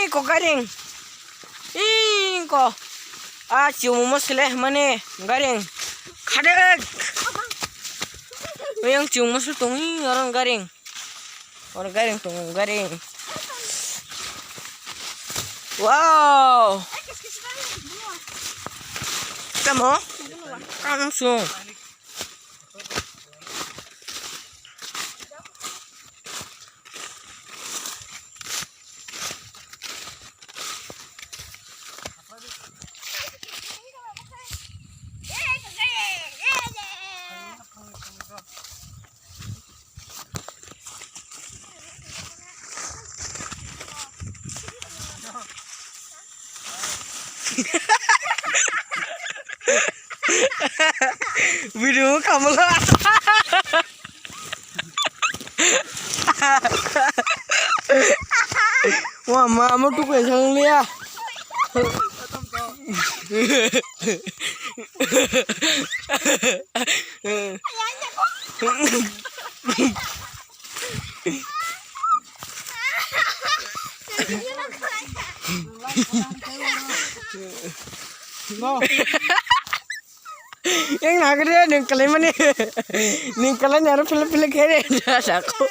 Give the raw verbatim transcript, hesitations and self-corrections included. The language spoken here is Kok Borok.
Ko garing. Ih, ko. Ah, cium mo sele mane garing. Khadek. Yang cium mo tong, ih, orang garing. Orang garing tong, garing. Wow. Kamu? Kamu sung. Video kamala. Wah, ma, amo tu kaya sang liya. No. Yang nak dia neng kalai mana? Neng kalai nyara pilih-pilih kere dah aku.